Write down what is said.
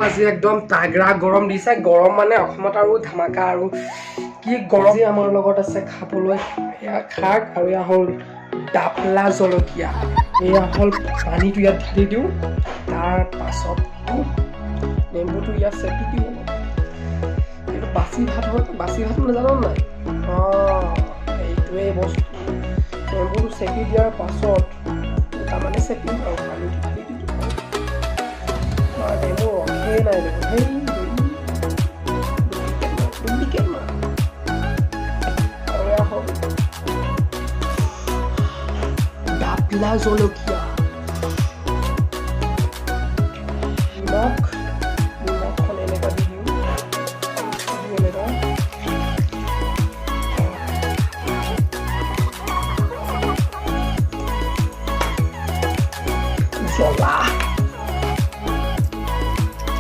আজি একদম তাগৰা গৰম দিছে। গৰম মানে অসমত আৰু ধামাকা আৰু কি গৰম। আজি আমাৰ লগত আছে খাবলৈ এয়া শাক আৰু এয়া হ'ল ডাপলা জলকীয়া। এয়া হ'ল পানীটো ইয়াত ঢালি দিওঁ, তাৰ পাছত নেমুটো ইয়াত চেপি দিওঁ অলপ। এইটো বাচি ভাত হয়। বাচি ভাত নাজানো নাই? অঁ, এইটোৱেই বস্তু। নেমুটো চেপি দিয়াৰ পাছত, তাৰমানে চেপিম আৰু পানীটো ঢালি দিওঁ। নেমু ৰসেই নাই দেখোন। সেই ডুপ্লিকেট মাল। আৰু এয়া হ'ল ডাপলা জলকীয়া।